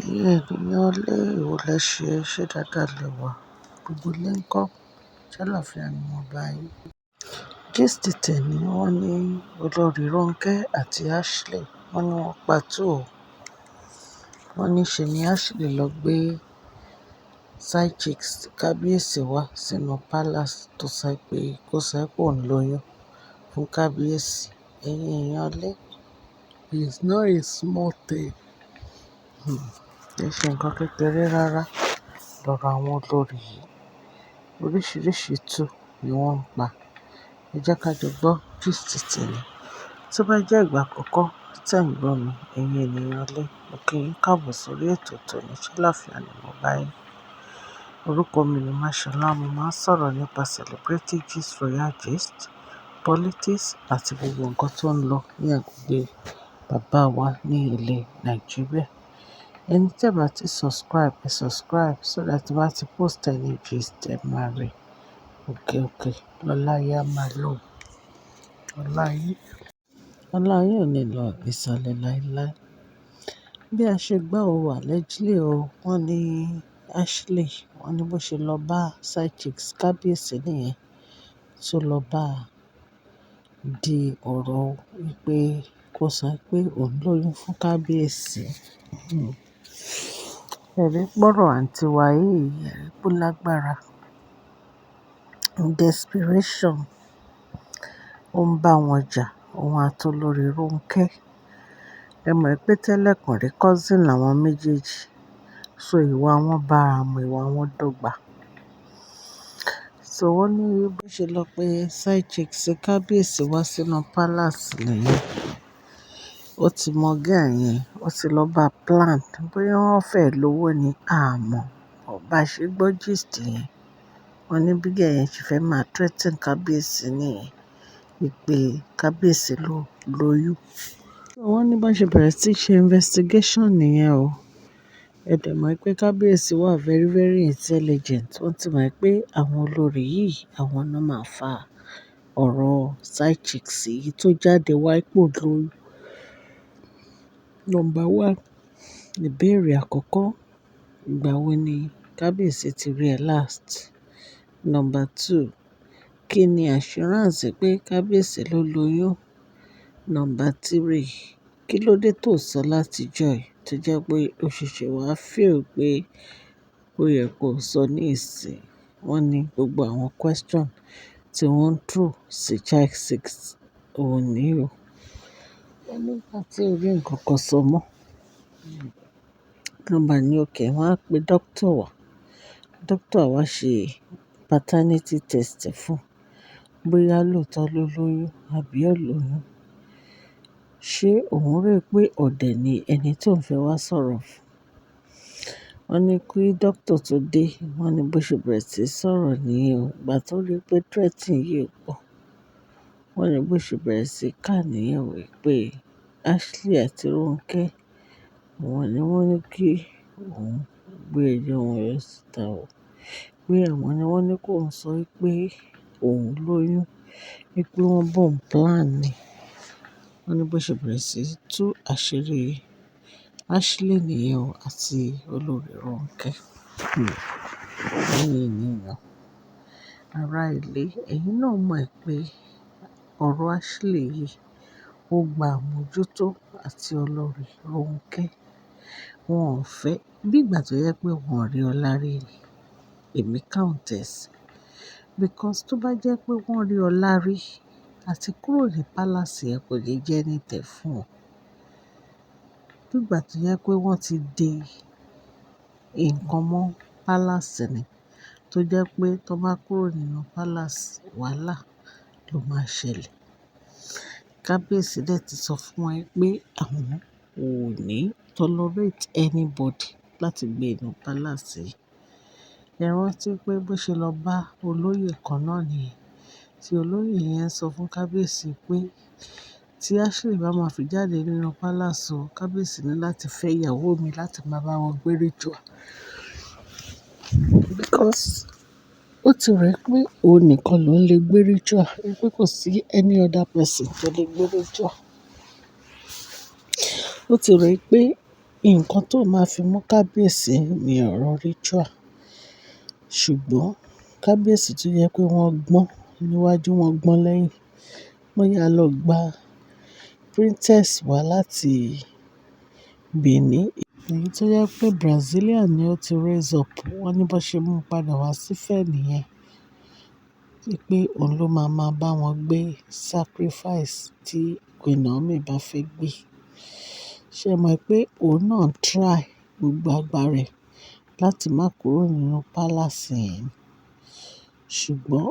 Ẹ̀yin ènìyàn lé èwo lẹ ṣe, ṣe dáadáa lẹ wà? Gbogbo ilé ńkọ́? Ṣé àlàáfíà ni mo bá yín? Gist tèmi, wọ́n ní olórí Ronke àti Ashley, wọ́n ní wọ́n pàtó o. Wọ́n ní ṣe ni Ashley lọ gbé side chicks kábíyèsí wá sínú palace tó sọ pé kó sọ pé òun lóyún fún kábíyèsí. Ẹ̀yin èèyàn lé, it's not a small thing. Kì í ṣe nǹkan kékeré rárá lọ́rọ̀ àwọn olórí yìí. Oríṣiríṣi itu ni wọ́n ń pa. Ẹ jẹ́ ká jọ gbọ́ gist tèmi. Tó bá jẹ́ ìgbà àkọ́kọ́ tí ẹ̀ ń gbọ́ mi, ẹ̀yin ènìyàn lé, mo kí yín káàbọ̀ sórí ètò tòní. Ṣé àlàáfíà ni mo bá yín? Orúkọ mi ni Mashola. Mo máa ń sọ̀rọ̀ nípa celebrity gist, royal gist, politics àti gbogbo nǹkan tó ń lọ ní agbègbè bàbá wa ní ilẹ̀ Nàìjíríà. Ẹni tí ẹ bá ti subscribe, ẹ subscribe so that tí bá ti post any gist, ẹ máa rí. Òkè òkè lọ́lá yín á máa lọ. Ọlá yín, ọlá yín ò ní lọ ìsàlẹ̀ láíláí. Bí a ṣe gbọ́ o, allegedly o, wọ́n ní Ashley, wọ́n ní bó ṣe lọ bá side chicks kábíyèsí nìyẹn, tó lọ bá di ọ̀rọ̀ wípé kó sọ pé òun lóyún fún kábíyèsí. Ẹ̀rí gbọ́rọ̀ àǹtí wa yìí, ẹ̀rí pé ó lágbára. In desperation, ó ń bá wọn jà, òun àti olórí Ronke. Ẹ mọ̀ pé tẹ́lẹ̀ kan rí, cousin làwọn méjèèjì. So ìwà wọn bá ara mu, ìwà wọn dọ́gba. So wọ́n ní bó ṣe lọ pé side chicks kábíyèsí wá sínú palace nìyẹn. Ó ti mọ girl yẹn, ó ti lọ bá plan. Bóyá wọ́n fẹ́ lówó ni, a mọ̀. Bá ṣe gbọ́ gist yẹn, wọ́n ní bí girl yẹn ṣe fẹ́ máa threaten kábíyèsí nìyẹn, wípé kábíyèsí ló lóyún. Wọ́n ní bó ṣe bẹ̀rẹ̀ sí ṣe investigation nìyẹn o. Ẹ dẹ̀ mọ̀ pé kábíyèsí wà very, very intelligent. Wọ́n ti mọ̀ pé àwọn olórí yìí, àwọn náà máa fa ọ̀rọ̀ side chicks yìí tó jáde wá pé ó lóyún. Number one, ìbéèrè àkọ́kọ́, ìgbà wo ni kábíyèsí ti rí ẹ last? Number two, kí ni assurance pé kábíyèsí ló lóyún? Number three, kí ló dé tó sọ láti ọjọ́ yìí tó jẹ́ pé ó ṣẹ̀ṣẹ̀ wá feel pé ó yẹ kó sọ ní ìsìn? Wọ́n ní gbogbo àwọn question tí wọ́n ń throw sí side chicks òun ní o. Wọ́n nígbà tí ò rí ǹkan kan sọ mọ́. Wọ́n bá ní okay, wọ́n á pe doctor wá. Doctor wá ṣe paternity test fún, bóyá lóòótọ́ ló lóyún àbí ò lóyún. Ṣé òun rí pé ọ̀dẹ̀ ni ẹni tí òun fẹ́ wá sọ̀rọ̀ fún? Wọ́n ní kí doctor tó dé, wọ́n ní bó ṣe bẹ̀rẹ̀ sí sọ̀rọ̀ nìyẹn o. Ìgbà tó rí pé threatening yìí pọ̀, wọ́n ní bó ṣe bẹ̀rẹ̀ sí ká nìyẹn wípé Ashley àti Ronke, àwọn ni wọ́n ní kí òun gbé ẹjọ́ wọn lọ síta o. Pé àwọn ni wọ́n ní kó sọ wípé òun lóyún, wípé wọ́n bá òun plan ni. Wọ́n ní bó ṣe bẹ̀rẹ̀ sí tú àṣírí Ashley nìyẹn o àti olórí Ronke. Ẹ̀yin ènìyàn, ará ilé, ẹ̀yin náà mọ̀ pé ọ̀rọ̀ Ashley yìí ó gba àmójútó àti olórí Ronke. Wọn ò fẹ́, bí ìgbà tó jẹ pé wọ́n ò rí ọlá rí ni. Èmi count ẹ sí. Because tó bá jẹ́ pé wọ́n rí ọlá rí àti kúrò ní palace yẹn kò lè jẹ́ anything fún wọn. Bí ìgbà tó jẹ pé wọ́n ti de nǹkan mọ́ palace ni, tó jẹ́ pé tó bá kúrò nínú palace, wàhálà ló máa ṣẹlẹ̀. Kábíyèsí dẹ̀ ti sọ fún wọn pé àwọn ò ní tolerate anybody láti gbé inú palace yìí. Ẹ rántí pé bó ṣe lọ bá olóyè kan náà nìyẹn, tí olóyè yẹn sọ fún kábíyèsí pé tí Ashley bá máa fi jáde nínú palace o, kábíyèsí ní láti fẹ́ ìyàwó mi láti máa bá wọn gbé ritual. Because ó ti rò pé òun nìkan ló ń lè gbé ritual, wípé kò sí any other person tó lè gbé ritual. Ó ti rò pé Nǹkan tó máa fi mú kábíyèsí ní ọ̀rọ̀ ritual. Ṣùgbọ́n kábíyèsí tó jẹ́ pé wọ́n gbọ́n níwájú, wọ́n gbọ́n lẹ́yìn. Wọ́n yá lọ gba princess wá láti Benin. Èyí tó jẹ́ pé Brazilian ni ó ti raise up. Wọ́n ní bó ṣe mú padà wá sí Ifẹ̀ nìyẹn. Wípé òun ló máa máa bá wọn gbé sacrifice tí Queen Naomi bá fẹ́ gbé. Ṣé ẹ mọ̀ pé òun náà try gbogbo agbára rẹ̀ láti má kúrò nínú palace yẹn. Ṣùgbọ́n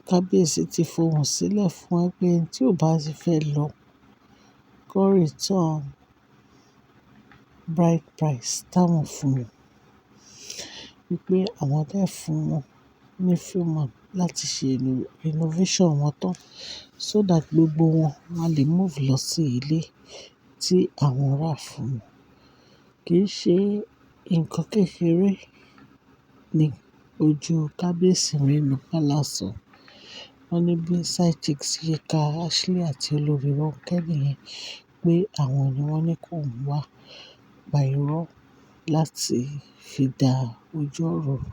kábíyèsí ti fohùn sílẹ̀ fún ẹ pé ẹni tí ò bá ti fẹ́ lọ kó return bride price táwọn fún wọn. Wípé àwọn dẹ̀ fún wọn ní few months láti ṣe renovation wọn tán so that gbogbo wọn máa lè move lọ sí ilé tí àwọn rà fún wọn. Kì í ṣe nǹkan kékeré ní ojú kábíyèsí rí nínú palace o. Wọ́n ní bí side chicks ṣe ka Ashley àti olórí Ronke nìyẹn pé àwọn ni wọ́n ní kó wá pa irọ́ láti fi dá ojú ọ̀rọ̀ rú.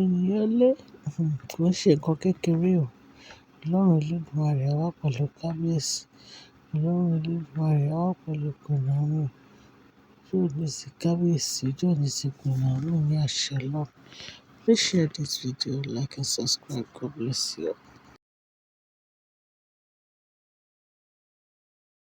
Ènìyàn lé, kò ṣe nǹkan kékeré o. Ọlọ́run Olódùmarè á wà pẹ̀lú kábíyèsí. Ọlọ́run Olódùmarè á wà pẹ̀lú Queen Naomi. Ojú ò ní ti kábíyèsí, ojú ò ní ti Queen Naomi ní àṣẹ Ọlọ́run. Please share this video, like and subscribe. God bless you.